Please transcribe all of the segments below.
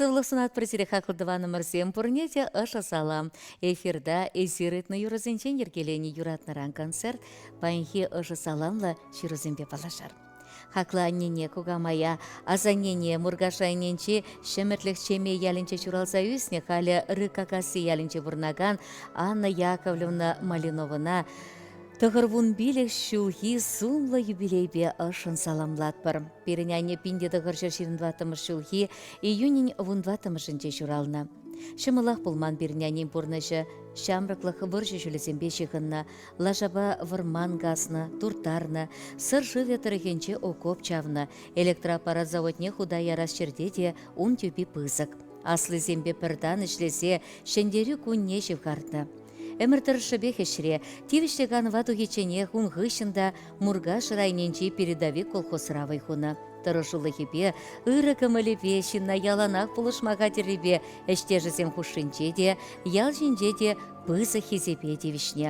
Сывлӑх сунатпӑр сире хаклӑ тӑванӑмӑрсем, пурне те ӑшӑ салам. Эфирта эсир ыйтнӑ юрӑсенчен йӗркеленӗ юратнӑран концерт паянхи ӑшӑ саламлӑ ҫырусемпе паллашар. Хаклӑ аннене, кукамая, асаннене Муркаш районӗнчи Ҫӗмӗртлӗх Чемей ялӗнче ҫуралса ӳснӗ, халӗ Рыккакасси ялӗнче пурӑнакан Анна Яковлевна Малиновӑна 95 ҫулхи сумлӑ юбилейпе ӑшшӑн саламлатпӑр. Пирӗн анне 1924 ҫулхи июнӗн 14-мӗшӗнче ҫуралнӑ. Ҫӑмӑлах пулман пирӗн аннен пурнӑҫӗ. Ҫамрӑклӑх вӑрҫӑ ҫулӗсемпе ҫыхӑннӑ. Лашапа вӑрман каснӑ, турттарнӑ, Сӑр шывӗ тӑрӑхӗнче окоп чавнӑ, электроаппарат заводне хута ярас ҫӗрте те ун тӳпи пысӑк. Аслисемпе пӗр тан ӗҫлесе Ҫӗнтерӳ кунне ҫывхартнӑ. Ӗмӗр тӑршшӗпех ӗҫре, тивӗҫлӗ канӑва тухичченех ун хыҫҫӑн та Муркаш районӗнчи Передовик колхозра вӑй хунӑ. Тӑрӑшулӑхӗпе, ырӑ кӑмӑлӗпе ҫынна яланах пулӑшма хатӗррипе ӗҫтешӗсем хушшинче те, ял ҫинче те пысӑк хисепе тивӗҫнӗ.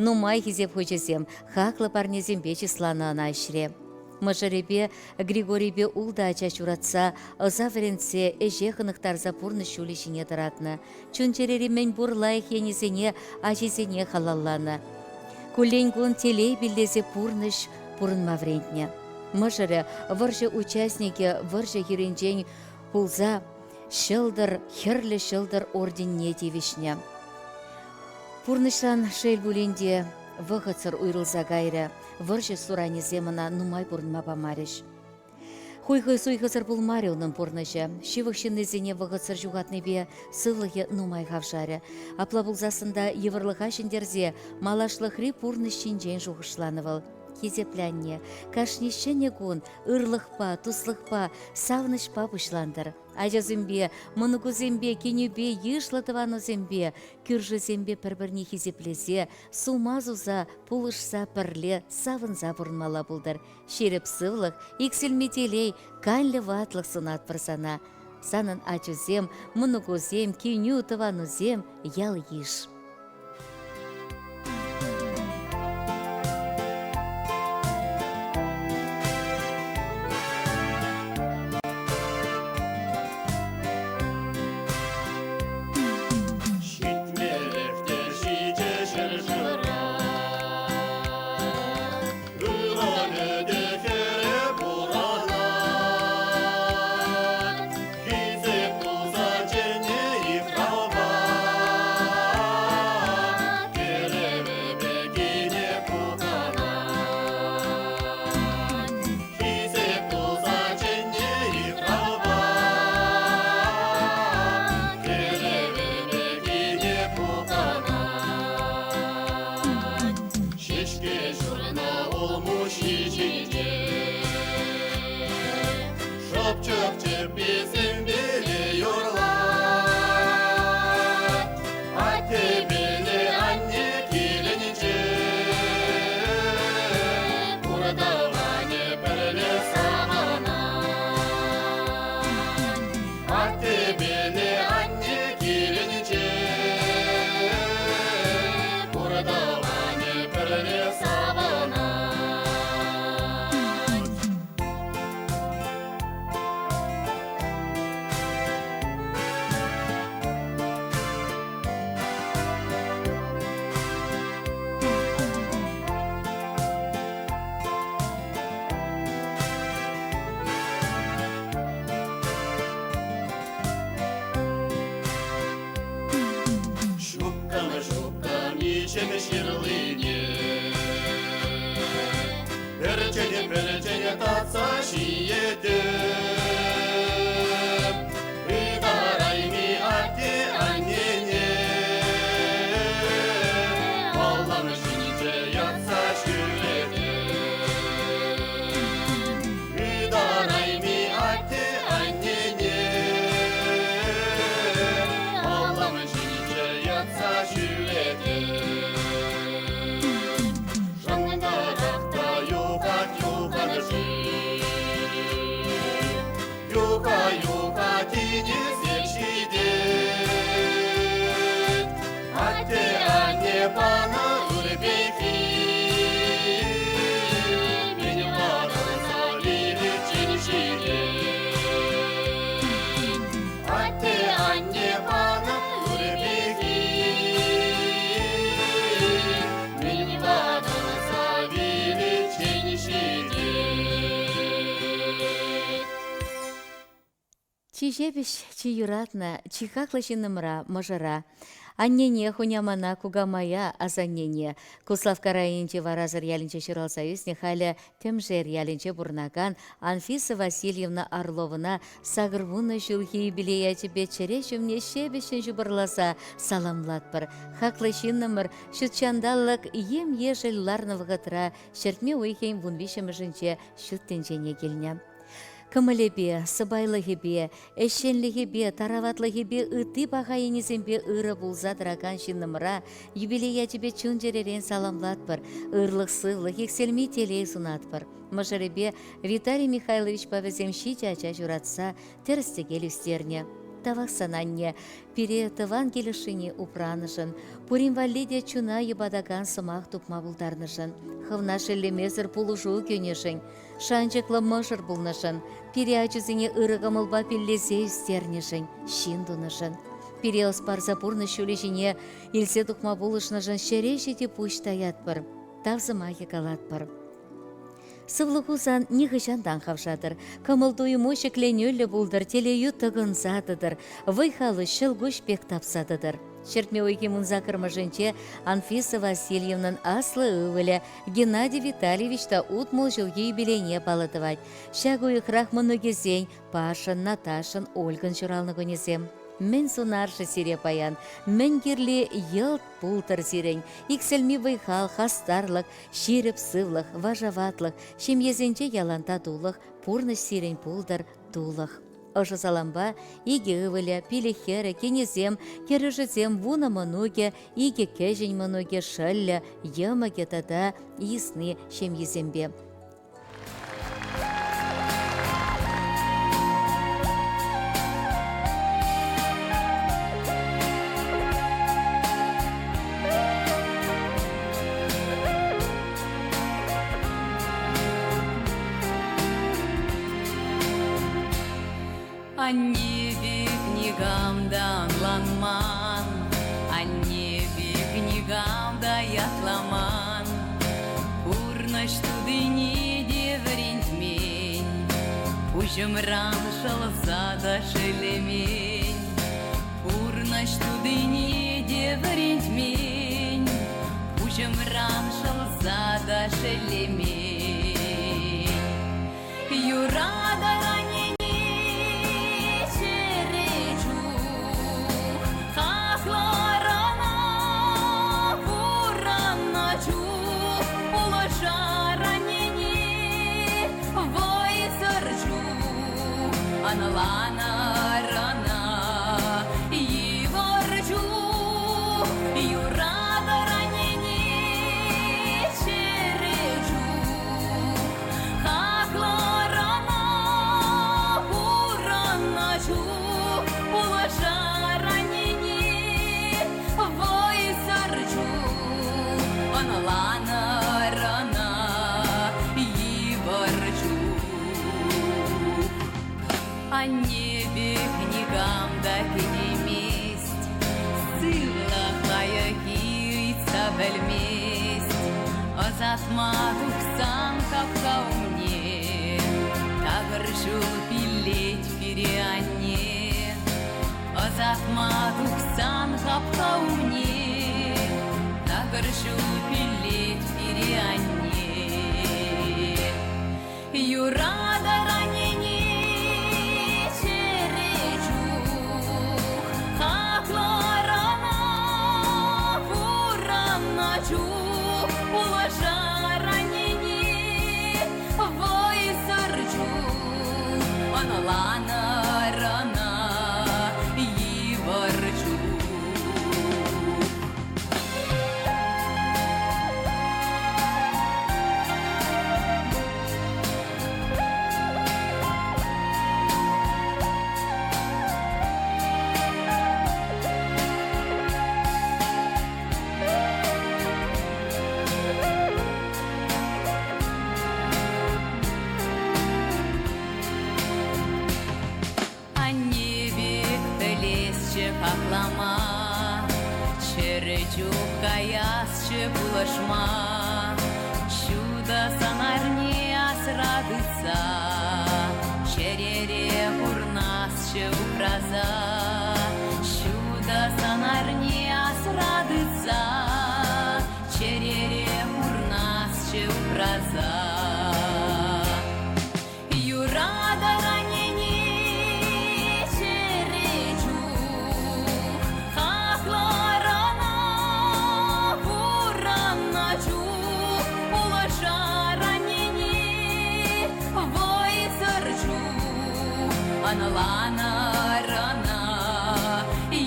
Нумай хисеп хучӗсем, хаклӑ парнесемпе чысланӑ ӑна ӗҫре. Мӑшӑрӗпе Григорийпе ултӑ ача ҫуратса, ӑса вӗрентсе, ӗҫе хӑнӑхтарса пурнӑҫ ҫулӗ ҫине тӑратнӑ. Чун-чӗрери мӗнпур лайӑх енӗсене ачисене халалланӑ. Куллен-кун телей пиллесе пурнӑҫ пурӑнма вӗрентнӗ. Мӑшӑрӗ, вӑрҫӑ участникӗ, вӑрҫӑ хирӗнчен пулса Ҫӑлтӑр, Хӗрлӗ Ҫӑлтӑр орденне тивӗҫнӗ. Пурнӑҫран шел пулин те, вӑхӑтсӑр уйрӑлса кайрӗ. Вӑрҫӑ суранӗсем ӑна нумай пурӑнма памарӗҫ. Хуйхӑ-суйхӑсӑр пулмарӗ унӑн пурнӑҫӗ. Ҫывӑх ҫыннисене вӑхӑтсӑр ҫухатнипе сывлӑхӗ нумай хавшарӗ. Апла пулсассӑн та йывӑрлӑха ҫӗнтерсе малашлӑхри пурнӑҫ ҫинчен шухӑшланӑ вӑл. Хисеплӗ анне, кашни ҫӗнӗ кун ырлӑхпа, туслӑхпа, савӑнӑҫпа пуҫлантӑр. Ачасемпе, мӑнукусемпе, кинӳпе, йышлӑ тӑванусемпе, кӳршӗсемпе пӗр-пӗрне хисеплесе, сума суса, пулӑшса пӗрле савӑнса пурӑнмалла пултӑр. Ҫирӗп сывлӑх, иксӗлми телей, канлӗ ватлӑх сунатпӑр сана. Санӑн ачусем, мӑнукусем, кинӳ, тӑванусем, ял-йыш. Ҫитмелӗх те ҫичӗ ҫӗршывра Ывӑлӗ те хӗрӗ пурӑнать. Хисеп туса чӗннӗ йыхравпа. Кӗрӗвӗпе кинӗ пуканать. Хисеп туса чӗннӗ йыхравпа. Кӗрӗвӗпе кинӗ пуканать. Ҫеҫке ҫурнӑ улмуҫҫи ҫинче Шӑпчӑк чӗпписемпеле юрлать. Аттепеле анне килӗнче Пур тӑванӗ пӗрле савӑнать. Аттепеле анне килӗнче Пур тӑванӗ пӗрле савӑнать. Ҫупкам, иҫӗм ҫырлине Пӗрчӗне-пӗрчӗне татса ҫиетӗп. Ытарайми атте-аннене Палланӑ ҫинче ятса ҫӳретӗп. Ытарайми атте-аннене Палланӑ ҫинче ятса ҫӳретӗп. Чи ҫепӗҫ, чи юратнӑ, чи хаклӑ ҫыннӑмӑра, мӑшӑра, аннене, хунямана, кукамая, асаннене, Куславкка районӗнчи Варасӑр ялӗнче ҫуралса ӳснӗ, халӗ Тӗмшер ялӗнче пурӑнакан Анфиса Васильевна Орловӑна 80 ҫулхи юбилей ячӗпе чӗре ҫумне ҫепӗҫҫӗн ҫупӑрласа саламлатпӑр. Хаклӑ ҫыннӑмӑр ҫутҫанталӑк ем-ешӗл ларнӑ вӑхӑтра ҫӗртме уйӑхӗн 13-мӗшӗнче ҫут тӗнчене килнӗ. Кӑмӑлӗпе, сӑпайлӑхӗпе, ӗҫченлӗхӗпе, тараватлӑхӗпе ытти паха енӗсемпе ырӑ пулса тӑракан ҫыннӑмӑра юбилей ячӗпе чун-чӗререн саламлатпӑр, ырлӑх-сывлӑх, иксӗлми телей сунатпӑр. Мӑшӑрӗпе Виталий Михайловичпа вӗсем ҫичӗ ача ҫуратса тӗрӗс-тӗкел ӳстернӗ. Тавах сана, анне, пире тӑван кил ӑшшине упранӑшӑн, пурин валли те чуна йӑпатакан сӑмах тупма пултарнӑшӑн, хӑвна шеллемесӗр пулӑшу кӳнӗшӗн, шанчӑклӑ мӑшӑр пулнӑшӑн, пире ачасене ырӑ кӑмӑлпа пиллесе ӳстернӗшӗн, ҫын тунӑшӑн, пире ӑс парса пурнӑҫ ҫулӗ ҫине илсе тухма пулӑшнӑшӑн ҫӗре ҫити пуҫ таятпӑр, тав сӑмахӗ калатпӑр. Сывлӑху сан нихӑҫан та ан хавшатӑр, кӑмӑл-туйӑму ҫӗкленӳллӗ пултӑр, телейӳ тӑкӑнса тӑтӑр, вӑй-халу ҫӑлкуҫ пек тапса тӑтӑр. Ҫӗртме уйӑхӗн 18-мӗшӗнче Анфиса Васильевнӑн аслӑ ывӑлӗ Геннадий Витальевич та 60 ҫулхи юбилейне паллӑ тӑвать. Ҫак уйӑхрах мӑнукӗсен Пашӑн, Наташӑн, Ольгӑн ҫуралнӑ кунӗсем. Мӗн сунар-ши сире паян? Мӗн кирли йӑлт пултӑр сирӗн. Иксӗлми вӑй-хал, хастарлӑх, ҫирӗп сывлӑх, вашаватлӑх, ҫемьесенче ялан татулӑх, пурнӑҫ сирӗн пултӑр тулӑх. Ӑшӑ салампа икӗ ывӑлӗ, пилӗк хӗрӗ, кинӗсем, кӗрӳшӗсем, вунӑ мӑнукӗ, икӗ кӗҫӗн мӑнукӗ, шӑллӗ, йӑмӑкӗ тата йысни ҫемйисемпе. Анне пек никам та ӑнланман, Анне пек никам та ятламан. Пурнӑҫ тутине те вӗрентмен, Пуҫӑмран шӑлса та шеллемен. Пурнӑҫ тутине те вӗрентмен, Пуҫӑмран шӑлса та шеллемен. Юратӑр аннене чӗре чух, Хаклӑр ӑна пурӑннӑ чух, Пулӑшар аннене вӑйсӑр чух, Ӑнланӑр ӑна йывӑр чух, Юратӑр аннене чӗре чух. Хаклӑр ӑна пурӑннӑ чух, пулӑшар аннене вӑйсӑр чух, ӑнланӑр ӑна йывӑр чух. Анне пек никам та кӗтеймест, сывлӑх лайӑххи ыйтса пӗлмест. Ӑсатма тухсан хапха умне такӑр ҫул пиллет пире анне. Ӑсатма тухсан хапха умне такӑр ҫул пиллет пире анне. Юратӑр аннене чӗре чух, хаклӑр ӑна пурӑннӑ чух, пулӑшар аннене вӑйсӑр чух, ӑнланӑр ӑна йывӑр чух. Анне пек пӗлесчӗ хаклама, Чӗрӗ чух каясчӗ пулӑшма. Ҫутӑ сӑнарне асра тытса, Чӗрере пурнасчӗ. Пурӑнасчӗ упраса, ҫутӑ сӑнарне асра тытса, чӗрере пурнасчӗ упраса. Юратӑр аннене чӗре чух, хаклӑр ӑна пурӑннӑ чух, пулӑшар аннене вӑйсӑр чух, ӑнланӑр ӑна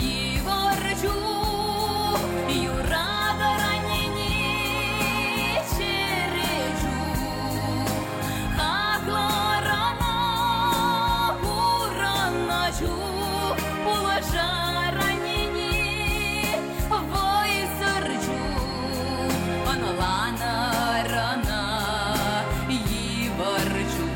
йывӑр чух, юратӑр аннене чӗре чух. Хаклӑр ӑна пурӑннӑ чух, пулӑшар аннене вӑйсӑр чух, ӑнланӑр ӑна йывӑр чух.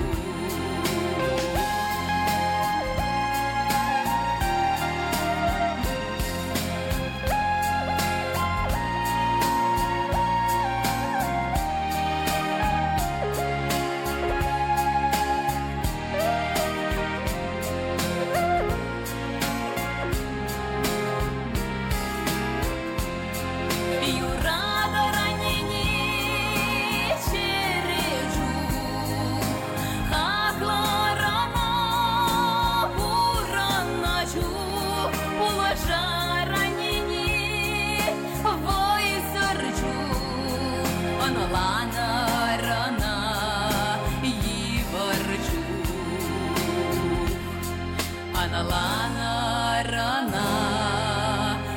Юратӑр аннене чӗре чух, хаклӑр ӑна пурӑннӑ чух, пулӑшар аннене вӑйсӑр чух, ӑнланӑр ӑна йывӑр чух. Ӑнланӑр ӑна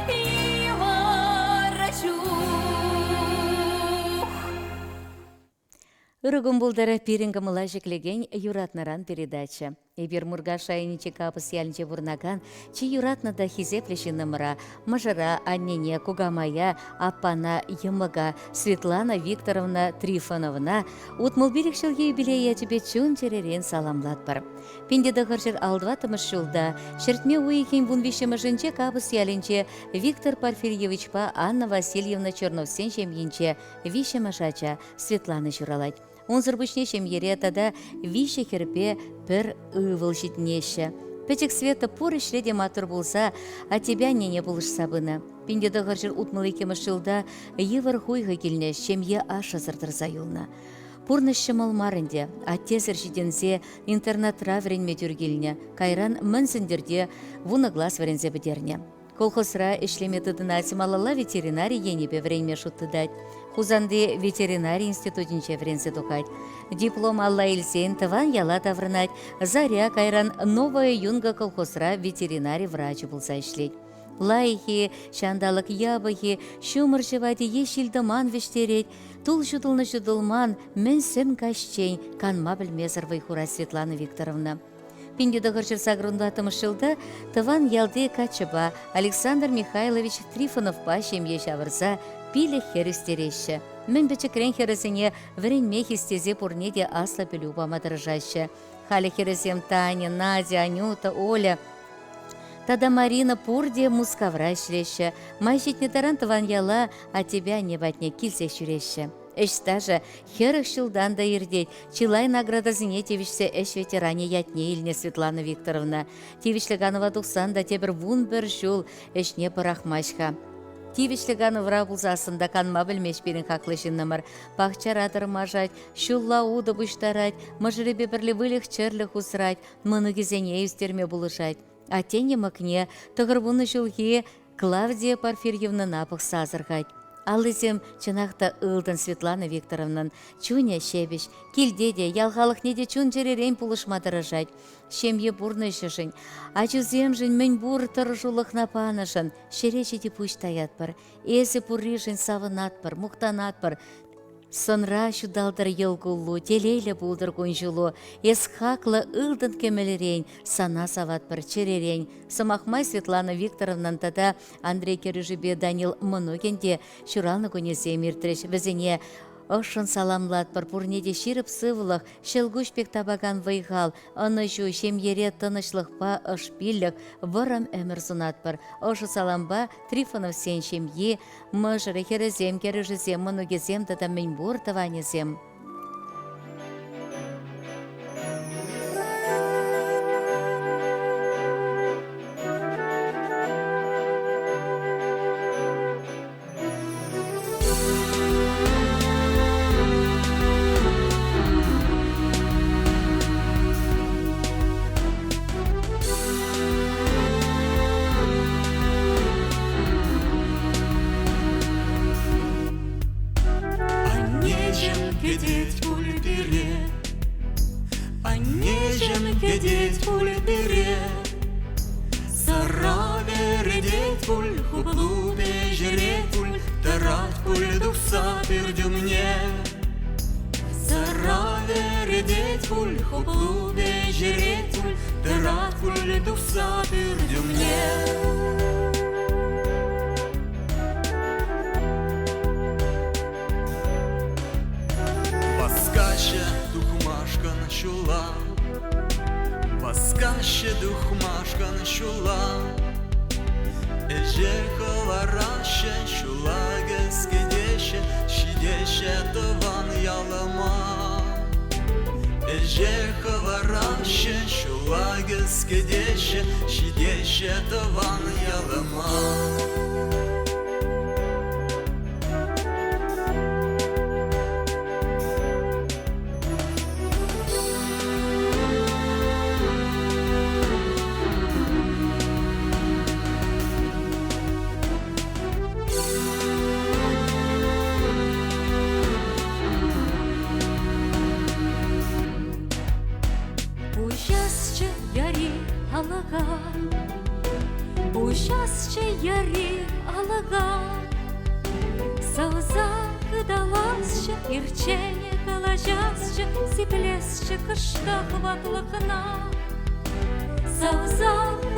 йывӑр чух. Ырӑ кун пултӑр пирӗн кӑмӑла ҫӗклекен юратнӑран передача. Эпир Муркаш районӗнчи Капӑс ялӗнче пурӑнакан чи юратнӑ та хисеплӗ ҫыннӑмӑра, мӑшӑра, аннене, кукамая, аппана, йӑмӑка Светлана Викторовна Трифоновӑна 65 ҫулхи юбилей ячӗпе чун-чӗререн саламлатпӑр. 1964 ҫулта ҫӗртме уйӑхӗн вунвиҫҫӗмӗшӗнче Капӑс ялӗнче Виктор Порфирьевичпа Анна Васильевна Черновсен ҫемйинче виҫҫӗмӗш ача Светлана ҫуралать. Унсӑр пуҫне ҫемьере тата виҫӗ хӗрпе пӗр ывӑл ҫитӗнеҫҫӗ. Пӗчӗк Света пур ӗҫре те маттур пулса аттепе аннене пулӑшса пынӑ. 1962 ҫулта йывӑр хуйхӑ килнӗ, ҫемье ашшӗсӗр тӑрса юлнӑ. Пурнӑҫ ҫӑмӑл мар ӗнтӗ. Аттесӗр ҫитӗнсе интернатра вӗренме тӳр килнӗ. Кайран Мӑн Сӗнтӗрте вунӑ класс вӗренсе пӗтернӗ. Колхозра ӗҫлеме тытӑнать, малалла ветеринари енӗпе вӗренме шут тытать. Хусанти ветеринари институтӗнче вӗренсе тухать. Диплом алла илсен тӑван яла таврӑнать, Заря кайран Новая Юнга колхозра ветеринари врачӗ пулса ӗҫлет. Лайӑх-и, ҫанталӑк япӑх-и, ҫумӑр ҫӑвать-и е ҫил-тӑман вӗҫтерет, тул ҫутӑлнӑ-ҫутӑлман мӗн сӗм каҫчен канма пӗлмесӗр вӑй хурать Светлана Викторовна. 1984 ҫулта тӑван ялти каччӑпа Александр Михайлович Трифоновпа ҫемье ҫавӑрса пилӗк хӗр ӳстереҫҫӗ. Мӗн пӗчӗкрен хӗрӗсене вӗренме хистесе пурне те аслӑ пӗлӳ пама тӑрӑшаҫҫӗ. Халӗ хӗрӗсем Таня, Надя, Анюта, Оля тата Марина пурте Мускавра ӗҫлеҫҫӗ. Май ҫитнӗ таран тӑван яла аттепе анне патне килсе ҫӳреҫҫӗ. Ӗҫ стажӗ 40 ҫултан та иртет. Чылай наградӑсене тивӗҫсе ӗҫ ветеранӗ ятне илнӗ Светлана Викторовна. Тивӗҫлӗ канӑва тухсан та тепӗр 11 ҫул ӗҫне пӑрахмасть-ха. Тивӗҫлӗ канӑвра пулсассӑн та канма пӗлмест пирӗн хаклӑ ҫыннӑмӑр. Пахчара тӑрмашать, ҫулла утӑ пуҫтарать, мӑшӑрӗпе пӗрле выльӑх-чӗрлӗх усрать, мӑнукӗсене ӳстерме пулӑшать. Аттен йӑмӑкне 90 ҫулхи Клавдия Порфирьевнӑна пӑхса асӑрхать. Аллисем чӑнах та ылтӑн Светлана Викторовнӑн. Чунӗ ҫепӗҫ, килте те, ял халӑхне те чун-чӗререн пулӑшма тӑрӑшать. Ҫемье пурнӑҫӗшӗн, ачусемшӗн мӗнпур тӑрӑшулӑхна панӑшӑн ҫӗре ҫити пуҫ таятпӑр. Эсӗ пурришӗн савӑнатпӑр, мухтанатпӑр. Сӑнра ҫуталтӑр йӑл куллу, телейлӗ пултӑр кун-ҫулу. Эс хаклӑ ылтӑн кӗмӗлрен, сана саватпӑр чӗререн. Сӑмах май Светлана Викторовнӑн тата Андрей кӗрӳшӗпе Данил мӑнукӗн те ҫуралнӑ кунӗсем иртрӗҫ. Вӗсене ӑшшӑн саламлатпӑр, пурне те ҫирӗп сывлӑх, ҫӑлкуҫ пек тапакан вӑй-хал, ӑнӑҫу, ҫемьере тӑнӑҫлӑхпа ӑшпиллӗх, вӑрӑм ӗмӗр сунатпӑр. Ӑшӑ салампа Трифоновсен ҫемйи, мӑшӑрӗ, хӗрӗсем, кӗрӳшӗсем, мӑнукӗсем тата мӗнпур тӑванӗсем. Ҫӗрет пуль, хуплу пӗҫерет пуль, тӑрать пуль тухса пӳрт умне. Сӑра вӗретет пуль, хуплу пӗҫерет пуль, тӑрать пуль тухса пӳрт умне. Васкаҫҫӗ тухмашкӑн ҫула, Васкаҫҫӗ тухмашкӑн ҫула. Ӗҫе хӑвараҫҫӗ, ҫула кӗскетеҫҫӗ, Ҫитеҫҫӗ тӑван ялӑма. Ӗҫе хӑвараҫҫӗ, ҫула кӗскетеҫҫӗ, Ҫитеҫҫӗ тӑван ялӑма. Уҫасчӗ яри алӑка, Уҫасчӗ яри алӑка. Савса ыталасчӗ, ирчен калаҫасчӗ, Сиплесчӗ кӑштах ватлӑхна. Савса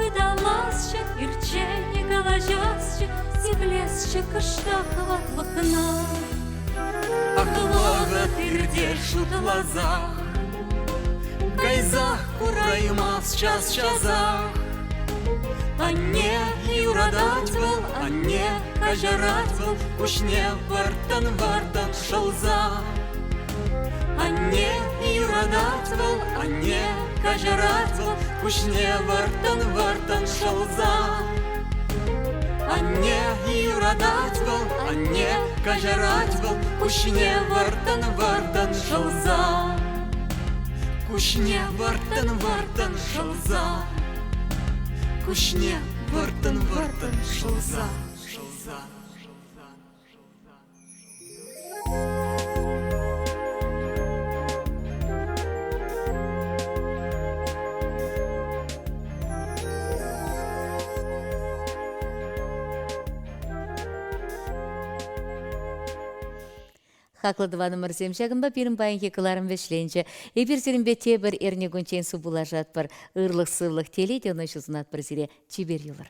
ыталасчӗ, ирчен калаҫасчӗ, Сиплесчӗ кӑштах ватлӑхна. Ах, вӑхӑт иртет шутласа, Кайсах кураймас час-часах. Анне юратать вӑл, анне каҫарать вӑл, Куҫне вӑрттӑн-вӑрттӑн шӑлса. Анне юратать вӑл, анне каҫарать вӑл, Куҫне вӑрттӑн-вӑрттӑн шӑлса. Анне юратать вӑл, анне каҫарать вӑл, Куҫне вӑрттӑн-вӑрттӑн шӑлса. Куҫне вӑрттӑн-вӑрттӑн шӑлса. Куҫне вӑрттӑн-вӑрттӑн шӑлса, шӑлса. Хаклӑ тӑванӑмӑрсем, ҫакӑнпа пирӗн паянхи кӑларӑм вӗҫленчӗ. Эпир сирӗнпе тепӗр эрнекунччен сывпуллашатпӑр. Ырлӑх-сывлӑх, телей те ӑнӑҫу сунатпӑр сире. Чипер юлӑр.